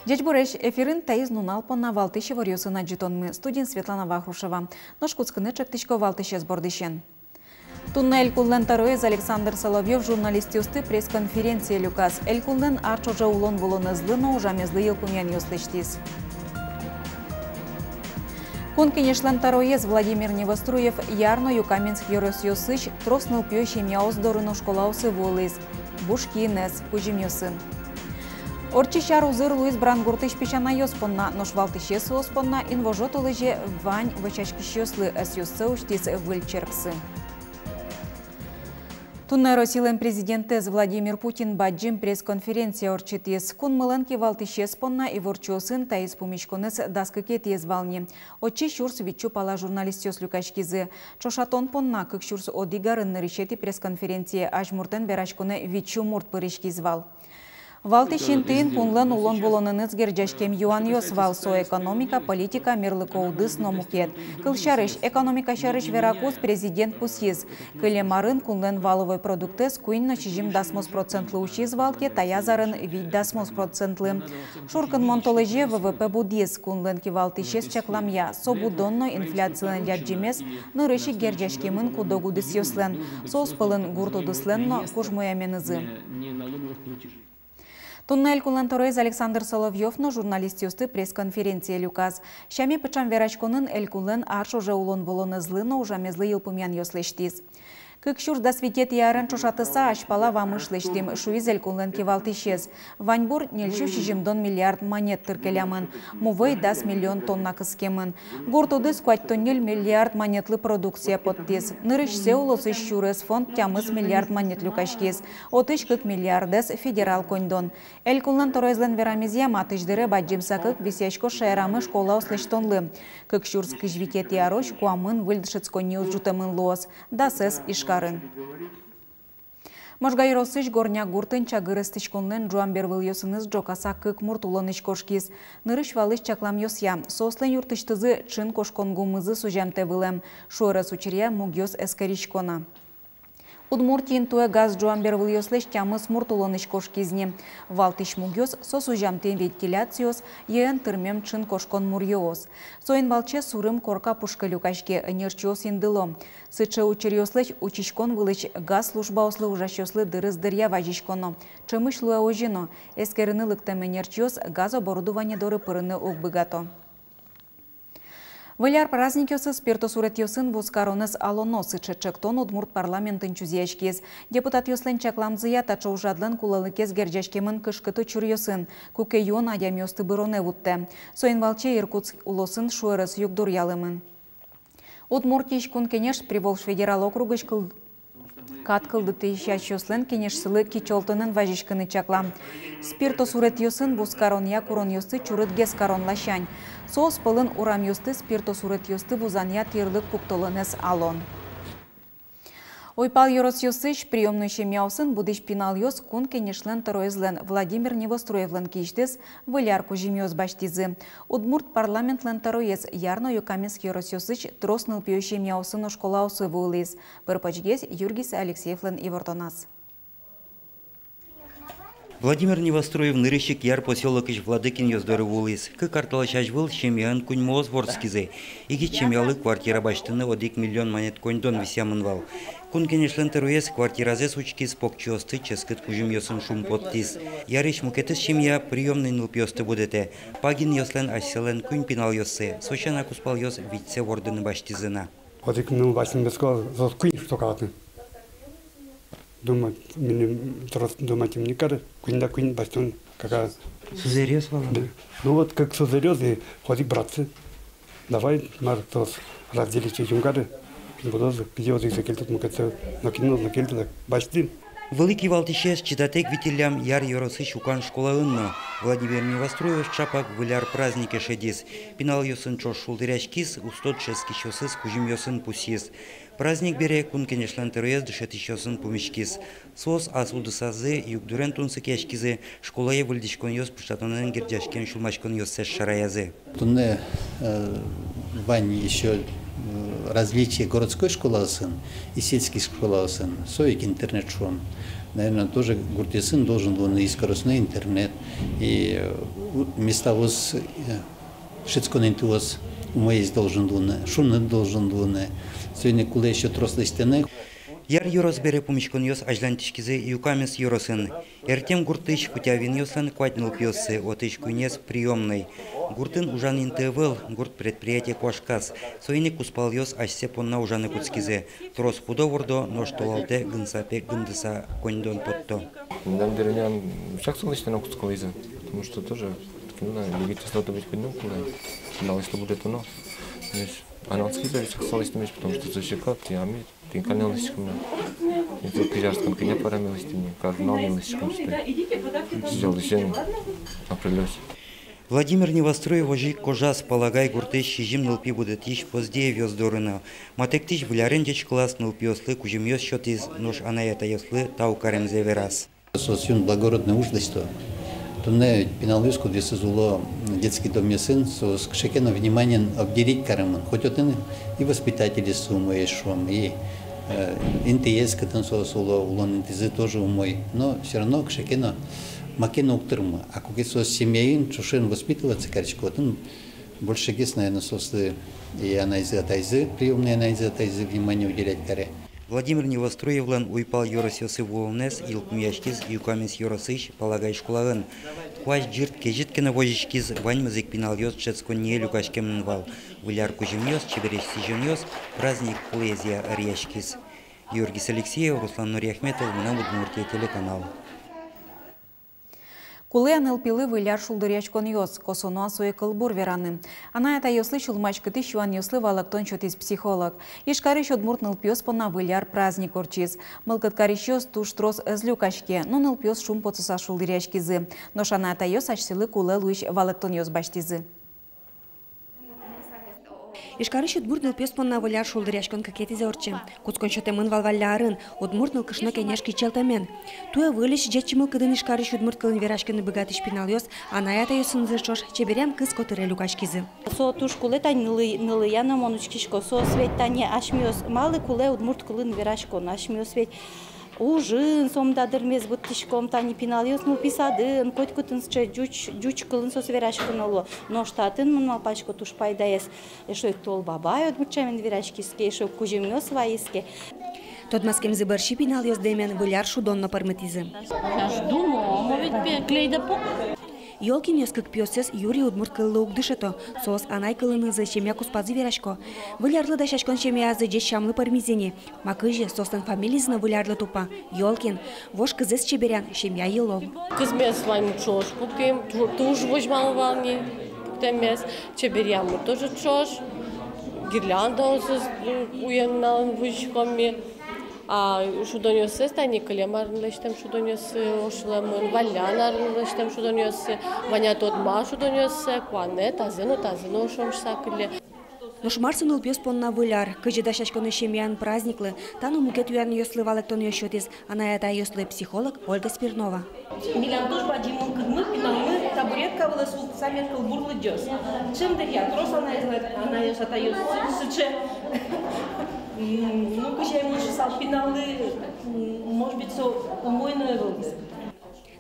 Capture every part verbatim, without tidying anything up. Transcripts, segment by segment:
Ӟечбуресь! Эфирын таиз нунал понна валтӥсь иворъёсын адӟытонмы. Студиын Светлана Вахрушева. Нош кутскыны чектӥсько валтӥсез бордысен. Туннэ Элькунлэн тӧроез Александр Соловьёв журналистъёсты пресс-конференцие люказ. Элькунлэн ар ӵоже улон-вылонэзлы но ужамезлы йылпумъянъёс лэсьтӥз. Кун Кенешлэн тӧроез Владимир Невоструев Яр но Юкаменск ёросъёсысь трос нылпиё семьяос доры но школаосы вуылӥз. Буш киынэз кузьымъёсын. Ортчись ар узыр луиз Брангуртысь песянайёс понна, нош валтӥсез соос понна инвожо толэзе вань вӧсяськисьёслы ӧсъёссэ усьтӥз выль черксы. Туннэ Россилэн президентэз Владимир Путин бадӟым пресс-конференция ортчытӥз. Кунмылэн кивалтӥсез понна иворчиосын таиз пумиськонэз дас кыкетӥез вал ни. Отчы сюрс витьсю пала журналистъёс люкаськизы. Ӵошатон понна кык сюрс одӥг арын нырысетӥ пресс-конференцие азьмуртэн вераськонэ витьсю мурт пыриськиз вал. Валтӥсь интыын кунлэн улон-вылонэныз герӟаськем юанъёс вал: со экономика, политика, мерлыко удыс но мукет. Кылсярысь, экономика сярысь веракуз, президент пусйиз: кылем арын кунлэн валовой продуктэз куинь но сизьым дасмос процентлы усиз вал ке, таяз арын вить дасмос процентлы. Шуркынмон толэзе ВВП будӥз. Кунлэн кивалтӥсез чакламъя, со будон но инфляцилэн лябӟемез нырысь ик герӟаськемын кудог удысъёслэн, соос пӧлын гурт удыслэн но кужмояменызы. Туннэ Элькунлэн тӧроез Александр Соловьёв но журналистъёсты пресс-конференцие люказ. Сяме пыӵам вераськонын Элькунлэн ар ӵоже улон-вылонэзлы но ужамезлы йылпумъянъёс лэсьтӥз. Кык сюрс дас витетӥ арен ӵошатыса азьпала вамыш лэсьтӥм, шуиз Элькунлэн кивалтӥсез. Ваньбур ньыльсю сизьымдон миллиард манет тыркелямын, мувӧй дас миллион тонна кыскемын. Гурт удыс куатьтон ньыль миллиард манетлы продукция поттӥз. Нырысьсэ улосысь сюрес фонд тямыс миллиард манет люкаськиз, отысь кык миллиардэз федерал коньдон. Элькунлэн тӧроезлэн верамезъя, матысь дыре бадӟым сак ик висъяськоз шаерамы школаос лэсьтонлы. Кык сюрс кызь витетӥ арозь куамын выль дышетсконниос ӝутэмын луоз, дасэз Ижкарын. Можга ёросысь Горняк гуртын чагыр эстӥськонлэн ӝуам бервылъёсыныз ӝокаса кык мурт улонысь кошкиз. Нырысь валысь чакламъёсъя, соослэн юртысьтызы ӵын кошкон гумызы сузямтэ вылэм. Шуэрес учыръя мугъёс эскерисько на. Удмуртиын туэ газ ӝуам бервылъёслэсь тямыс мурт улонысь кошкиз ни. Валтӥсь мугъёс — со сузямтэ вентиляциос, йӧэн тырмем ӵын кошкон муръёос. Соин валче сурым корка пушкы люкаське, ӧнерчиос индыло: сыӵе учыръёслэсь утиськон вылысь газ службаослы ужасьёслы дырыз дыръя вазиськоно. Ӵемысь луэ озьы но, эскерыны лыктэм ӧнерчиос газ оборудование доры пырыны уг быгато. Выль ар праздникъёсы спиртосуретъёсын вузкаронэз алоно. Сыӵе чектон удмурт парламентын чузъяськиз. Депутатъёслэн чакламзыя, таӵе ужрадлэн кулэлыкез герӟаськемын кышкыт учыръёсын, куке юон адямиосты быронэ вуттэ. Соин валче Иркутск улосын шуэрес югдур ялэмын. Удмуртиысь Кун Кенеш Приволжск федерал округысь кыл- кат кылдытӥсьёслэн кенешсылы кичӧлтонэн вазиськыны чакла. Спиртосуретъёсын вузкаронъя куронъёсты чурытгес карон ласянь. Соос пӧлын урамъёсты спиртосуретъёсты вузанъя тӥрлык пуктылонэз алон. Уйпал ёросъёсысь приёмной семьяосын будӥсь пиналъёс Кун Кенешлэн тӧроезлэн Владимир Невоструевлэн киысьтыз Выль ар кузьымъёс басьтӥзы. Удмурт парламентлэн тӧроез Яр но Юкаменск ёросъёсысь трос нылпиё семьяосы но школаосы вуылӥз. Пыр-почгес Юргис Алексеевлэн ивортоназ. Владимир Невоструев нырысь ик Яр посёлокысь Владыкинъёс доры вуылӥз. Кык ар талэсь азьвыл семьяын куиньмоос вордскизы. Егит семьялы квартира басьтыны одӥг миллион манет коньдон висъямын вал. Кун Кенешлэн тӧроез квартиразэс учкиз, покчиосты ческыт кузьымъёсын шумпоттӥз. Ярысь мукетыз семья приёмной нылпиосты будэтэ. Пагинъёслэн асьсэлэн куинь пиналъёссы, со сяна кузпалъёс витьсэ вордыны басьтӥзы на. Одӥг ныл басьтыны быгатӥсько, соос куинь штука луо. Думать, мыным трос думать ӧй ни кары, куинь да куинь басьтон, как-а. Сузэръёс вал-а? Да. Ну вот, как сузэръёс и одӥг братсы. Давай, мар, трос разделить ӧй ни кары. Будозы, кызьы одӥгзэ кельтод, мукетсэ нокин но, нокин но кельтод, басьтӥм. Вылӥ кивалтӥсез чидатэк витиллям Яр ёросысь Укан школаын но. Владимир Невоструев ӵапак Выль ар празднике шедиз. Пиналъёсын ӵош шулдыръяськиз, усто дышетскисьёсыз кузьымъёсын пусйиз. Праздник бере Кун Кенешлэн тӧроез дышетӥсьёсын пумиськиз. Соос ас удысазы югдурен тунсыкъяськизы, школае выльдӥськонъёс пыӵатонэн герӟаськем сюлмаськонъёссэс шараязы. Туннэ, э, вань ещё, э, различие городской школаосын и сельский школаосын, со ик интернет шуом. Наверное, тоже гуртъёсын должен луыны и скоростной интернет, и, э, у-, местаос, э, дышетскон интыос умоесь должен луыны, шуныт должен луыны. Соин ик кулэ ещё трос лэсьтыны. Яр ёрос бере пумиськонъёс азьланьтӥськизы Юкаменск ёросын. Эртем гуртысь Кутявинъёслэн куать нылпиоссы, отысь куинез приёмной. Гуртын ужан инты ӧвӧл, гурт предприятие куашказ. Соин ик кузпалъёс асьсэ понна ужаны кутскизы. Трос пудо вордо, нош толалтэ гынсапе гындыса коньдон потто. Мынам деревняын всяк со лэсьтыны кутскылӥзы, потому что тоже кино легитимно то быть куднем кулэ, анализлы будэтоно. Анализлы всяк со лэсьтымесь, потому что засекат и амит. Тинь каллен лэсьтӥськом на. Инты кызь арскон кӧня пара ми лэсьтӥм ни, каждый нунал ми лэсьтӥськом сюрес. Сӥзьыл дӥсен апрелёзь. Владимир Невоструев озьы ик кожаз Палагай гуртысь сизьым нылпи будэтӥсь Поздеевъёс доры но. Матэктӥсь Выль арен ӟечкылаз, нылпиослы кузьымъёс сётӥз, нош анай-атайёслы тау каремзэ вераз. Соос юн благородный уж лэсьто. Туннэ пиналъёс, кудъёсыз уло детский домъёсын, соос кыӵе ке но вниманиен обделить каремын. Хоть отын и воспитательёссы умоесь, шуом, и, э, интыез, кытын соос уло, улон интызы тоже умой. Но всё равно кыӵе ке но маке но уг тырмы. А куке соос семьяын ӵошен воспитываться карисько, отын большегес, наверное, соослы и анайзы-атайзы, приёмный анайзы-атайзы внимание уделять каре. Владимир Невоструевлэн уйпал ёросъёсы вуонэз йылпумъяськиз Юкаменск ёросысь Палагай школаын. Куазь ӟырт кезьыт ке но возиськиз, ваньмыз ик пиналъёс дышетсконние люкаськемын вал. Выль ар кузьымъёс, чебересь сӥзёнъёс праздник кулэезъя ӧръяськиз. Георгий Алексеев, Руслан Нуриахметов, «Мынам Удмуртие» телеканал. Кулэ-а нылпилы Выль ар шулдыръяськонъёс? Косоно-а сое кылбур вераны? Анай-атайёслы сюлмаськытӥсь юанъёслы валэктон сётӥз психолог. Ижкарысь удмурт нылпиос понна Выль ар праздник ортчиз. Мылкыд карисьёс туж трос ӧз люкаське, но нылпиос шумпотыса шулдыръяськизы. Нош анай-атайёс асьсэлы кулэ луись валэктонъёс басьтӥзы. Ижкарысь удмурт нылпиос понна Выль ар шулдыръяськон кыкетӥзэ ортче. Кутскон сётэмын вал валлё арын, Удмурт нылкышно кенеш кичӧлтэмен. Туэ выльысь ӟеч мылкыдын ижкарысь удмурт кылын вераськыны быгатӥсь пиналъёс анай-атайёсынызы ӵош чеберъям кыз котыре люкаськизы. Со туж кулэ тани нылы-, нылыя но, мон учкисько, соос ведь тани асьмеос, малы кулэ удмурт кылын вераськон, асьмеос ведь ужын сомында дырмес быдтӥськом, тани пиналъёс нылпи садын, котькытын сыӵе ӟуч, ӟуч кылын соос вераськыны луо. Нош татын, мон малпасько, туж пайдаез. Эшшо ик тол бабай удмурт сямен вераськиз ке, эшшо ик кузьымъёс вайиз ке. Тодматскемзы бӧрсьы пиналъёс дэмен Выль ар шудон но пӧрмытӥзы. Сейчас думаю, может, пе-, клей да пом. Ёлкинъёс кыкпиосэз юри удмурт кыллы уг дышето, соос анай кылынызы семья куспазы верасько. Выль арлы дасяськон семьязы ӟеч сямлы пӧрмиз ини. Ма кызьы, соослэн фамилизы но Выль арлы тупа. Ёлкин. Вож кызэз чеберъян семья йылол. Кызмес ваньмы ӵош пуктӥм, ту-, туж возьмало вал ни пуктэммес. Чеберъяммы тоже ӵош. Гирляндаосыз, м, уен-нуналын вуиськом ми. А шудонъёссэс тани кылем арын лэсьтэм шудонъёссы ошылэмын, валлян арын лэсьтэм шудонъёссы, вань-а тодма шудонъёссэ, куанэ, тазэ но, тазэ но ошом шуыса кылле. Нош мар со нылпиос понна Выль ар, кызьы дасяськоно семьяын праздниклы, та но мукет юанъёслы валэктонъёс сётӥз анай-атайёслы психолог Ольга Смирнова. Милям туж бадӟым мылкыдмы пиналмы табуретка вылэ султыса мед кылбур лыдӟоз. Чем дыръя трос анайёс, анайёс, атайёс сы-, сыӵе, м, ну, кызьы ай мон шуысал, пиналлы, м, может быть, со умой но ӧвӧл.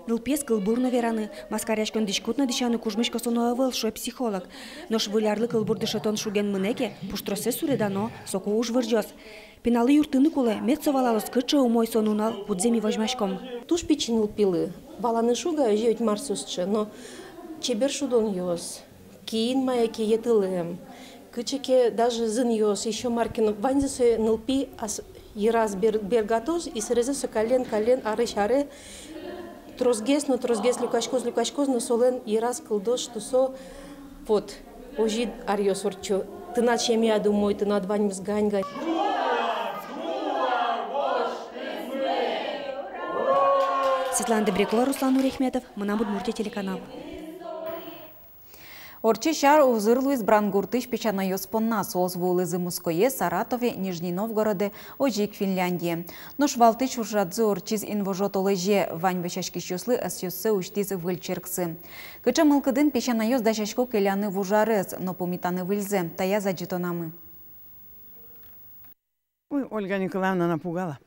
Нылпиез кылбур но вераны, маскаръяськон дӥськут но дӥсяны кужмысь косоно ӧвӧл, шуэ психолог. Нош Выль арлы кылбур дышетон шуген мынэ ке, пуштроссэ суредано, соку уж вырӟоз. Пиналлы юрттыны кулэ, мед со валалоз, кыӵе умой со нунал, кудзэ ми возьмаськом. Туж пичи нылпилы валаны шуг-а, озьы ведь, мар со сыӵе, но чебер шудонъёс, киын мае ке йӧтылэм, кыӵе ке даже зынъёс, ещё мар ке но, ваньзэ сое нылпи ас-, йыраз бер-, бергатоз, и сэрезэ со каллен-каллен, арысь аре тросгес но тросгес люкаськоз, люкаськоз, но солэн йыраз кылдоз, что со вот озьы аръёс ортчо. Тынад семьяд умой, тынад ваньмыз гань-гань. Светлана Добрякова, Руслан Нуриахметов, «Мынам Удмуртие» телеканал. Ортчись ар узыр луиз Брангуртысь песянайёс понна. Соос вуылӥзы Москвае, Саратове, Нижний Новгороде, озьы ик Финляндие. Нош валтӥсь ужрадзы ортчиз инвожо толэзе. Вань вӧсяськисьёслы ӧсъёссэ усьтӥз выль черксы. Кыӵе мылкыдын песянайёс дасясько келяны вуж арез но пумитаны выльзэ, таяз адӟытонамы. Ой, Ольга Николаевна напугала.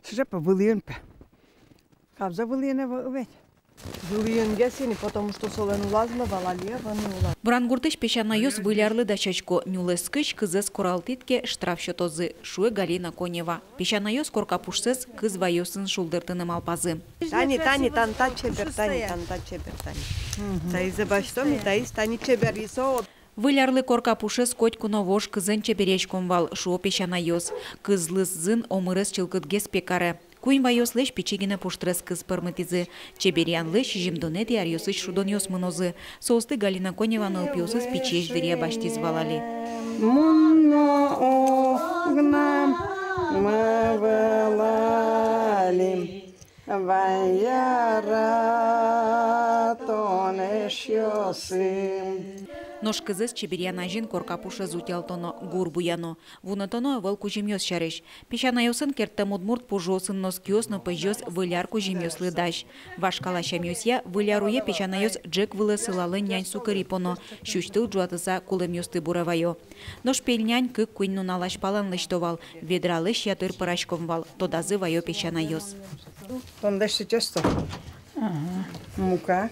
Сыӵе пе вылӥын пе. Абза вылӥын ӧвӧл ведь. Вылӥын гес ини, потому что солэн улаз но вал, али ӧвӧл ни улаз. Бурангуртысь песянайёс Выль арлы дасясько. Нюлэскысь кызэз коралтӥд ке, штраф сётозы, шуэ Галина Конева. Песянайёс корка пушсэс кыз вайёсын шулдыртыны малпазы. Тани, тани, тан та чебер, тани, тан та чебер, тани. Таизэ басьтом, и таиз тани чебер, и со. Выль арлы корка пушез котьку но вож кызэн чеберъяськом вал, шуо песянайёс. Кызлы зын омырез чылкытгес пе каре. Куинь вайёслэсь пичи гинэ пуштрес кыз пӧрмытӥзы. Чеберъянлы сизьымдонэтӥ аръёсысь шудонъёс мынозы. Соосты Галина Конева нылпиосыз пичиесь дыръя басьтӥз вал али. Мон но огнам ма вылалим. Вань яратон эшъёсым. Нош кызэз чеберъян азьын корка пушез утялтоно, гур буяно. Вунэтоно ӧвӧл кузьымъёс сярысь. Песянайёсын керттэм удмурт пужыосын носкиос но пӧзьёс Выль ар кузьымъёслы дась. Вашкала сямъёсъя, Выль ар уе песянайёс ӝӧк вылэ сылалэн нянь сукыри поно, сюсьтыл ӝуатыса кулэмъёсты буре вайо. Нош пельнянь кык-куинь нунал азьпалан лэсьто вал, ведралэсь ятыр пӧраськом вал, тодазы вайо песянайёс. Тон дальше тесто. Ага. Мука.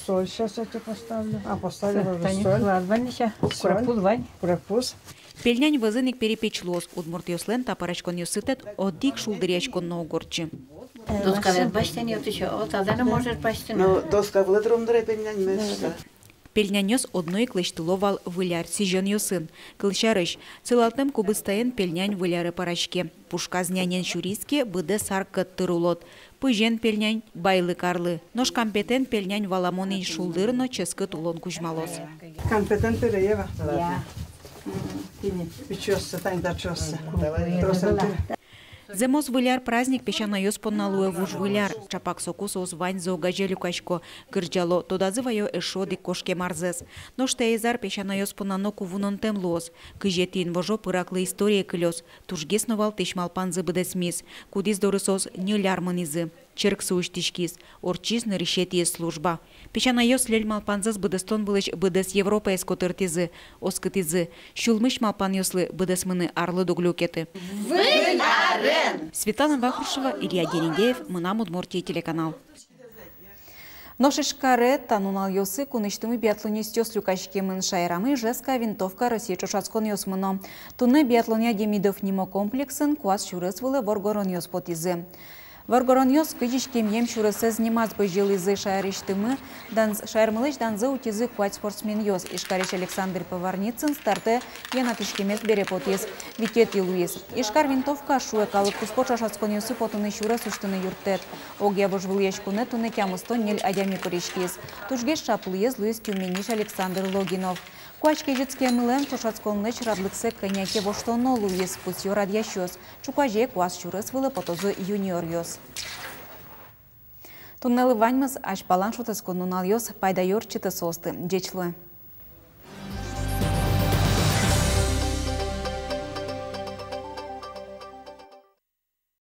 Соль сейчас я тебе поставлю. А, поставлю уже соль. Соль. Крапуз вань. Крапуз. Пельнянь вӧзын ик перепеч луоз, удмуртъёслэн та пӧраськонъёссы тэт одӥг шулдыръяськон но уг ортчы. Доска вылэ басьтыны, вот ещё, вот, а далее может басьтыны. Ну, доска вылэ тром дыре пельнянь места. Пельняньёс одно ик лэсьтыло вал Выль ар сӥзёнъёсын. Кылсярысь, сылалтэм кубыстаен пельнянь Выль аре пӧраське. Пушказ нянен сюриз ке, быдэс ар кӧттыр улод. Пызен пельнянь — байлык арлы. Нош кампетэн пельнянь валамон ини шулдыр но ческыт улон кузьмалоз. Кампетэн переева. Я. Пичиоссэ, тани таӵеоссэ. Тросэз. Зэмос, Выль ар праздник песянайёс понна луэ вуж Выль ар. Ӵапак соку соос ваньзы огазе люкасько, кырӟало, тодазы вайо эшшо одӥг кошкем арзэс. Нош таиз ар песянайёс понна но ку вунонтэм луоз. Кызетӥ инвожо пыраклы историе кылёз. Тужгес но валтӥсь малпанзы быдэсмиз, кудӥз доры соос ньыль ар мынӥзы. Черксы усьтӥськиз, ортчиз нырысетӥез служба. Песянайёс льӧль малпанзэс быдэстон вылысь быдэс Европаез котыртӥзы, оскытӥзы: сюлмысь малпанъёслы быдэсмыны арлыд уг люкеты. Выль арен! Светлана Вахрушева, Илья Дерендяев, «Мынам Удмуртие» телеканал. Нош Ижкаре та нуналъёсы кунысьтымы биатлонистъёс люкаськемын. Шаерамы Ижевская винтовка Россия ӵошатсконъёс мыно. Туннэ биатлонъя Демидов нимо комплексын куас сюрес вылэ воргоронъёс потӥзы. Воргоронъёс кызь иськемъем сюресэз нимаз бызьылӥзы. Шаерысьтымы данз-, шаермылэсь данзэ утизы куать спортсменъёс. Ижкарысь Александр Поварницын стартэ йӧнатӥськемез бере потӥз. Витетӥ луиз. Ижкар винтовка, шуэ, калык куспо ӵошатсконъёсы потыны сюрес усьтыны юрттэт. Огъя вожвылъяськонэ туннэ тямыстон ньыль адями пыриськиз. Тужгес шаплыез луиз Тюменьысь Александр Логинов. Куазь кезьытскемлэн ӵошатсконлэсь радлыксэ кӧня ке воштоно луиз, пусъё радъясьёс. Ӵуказе куас сюрес вылэ потозы юниоръёс. Туннэлы ваньмыз. Азьпалан шутэтскон нуналъёс, пайдаё ортчытэ соосты. Ӟеч луэ.